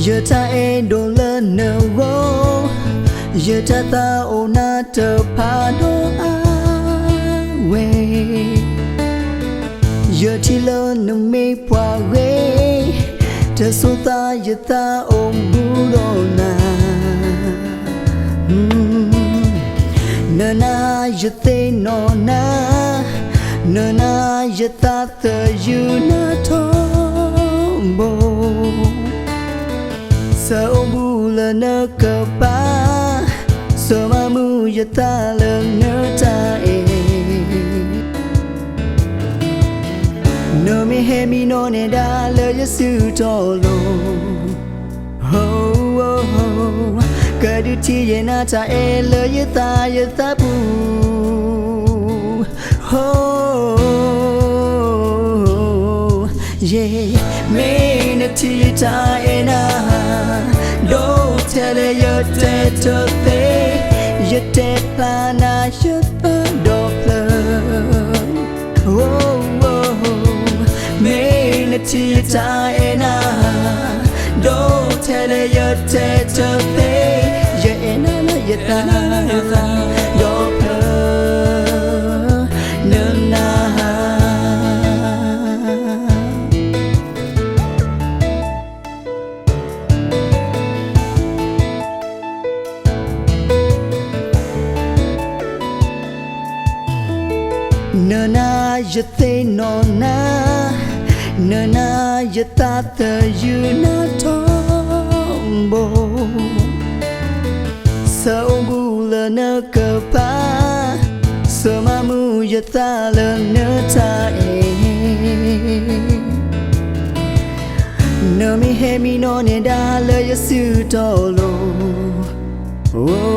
ယတၢ်အဲၣ်ဒိးလၢနဂီၢ်, ယတၢ်သးအိၣ်နၤတဖၣ်ဒီးအါဝဲ, ယထံၣ်လၢနမ့ၢ်ပှၤဂ့ၤ, တစိၤသးယသးအိၣ်ဘူးဒီးနၤ. နနာ်ယသ့ၣ်နီၣ်နၤ, နနာ်ယသးသယုၢ်နၤထီဘိ, ဆၢအိၣ်ဘူးလၢနကပၤ, ဆၢမၤမုာ်ယသးလၢနတၢ်အဲၣ်, နမ့ၢ်ဟဲမံနီၣ်နဲဒၣ်လၢယစုတီၤလိၤ, ကဒုးထံၣ်ယဲနၤတၢ်အဲၣ်လၢယသးယသးပူၤ, ယဲ, မ့ၢ်နထံၣ်ယတၢ်အဲၣ်နၤ, ဒီးထဲလဲၣ်ယတဲတသ့, ယတဲဖျါနၤယသးဒီဖျၢၣ်. မ့ၢ်နထံၣ်ယတၢ်အဲၣ်နၤ, ဒီးထဲလဲၣ်ယတဲတသ့, ယအဲၣ်နၤလၢယသး, ဒီဖျၢၣ်, နနာ် နနာ်ယသ့ၣ်နီၣ်နၤ, နနာ်ယသးသယုၢ်နၤထီဘိ, ဆၢအိၣ်ဘူးလၢနကပၤ, ဆၢမၤမုာ်ယသးလၢနတၢ်အဲၣ်, နမ့ၢ်ဟဲမံနီၣ်နဲဒၣ်လၢယစုတီၤလိၤ,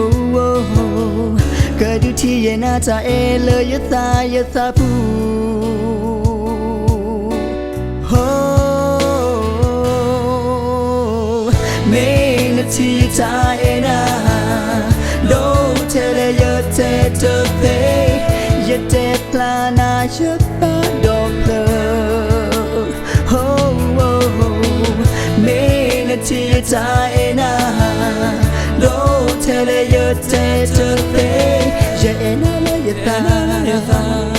ကဒုးထံၣ်ယဲနၤတၢ်အဲၣ်လၢယသးယသးပူၤ. မ့ၢ်နထံၣ်ယတၢ်အဲၣ်နၤ, ဒီးထဲလဲၣ်ယတဲတသ့, ယတဲဖျါနၤယသးဒီဖျၢၣ်. မ့ၢ်နထံၣ်ယတၢ်အဲၣ်နၤ, ဒီးထဲလဲၣ်ယတဲတသ့, ယအဲၣ်နၤလၢယသး, ယသး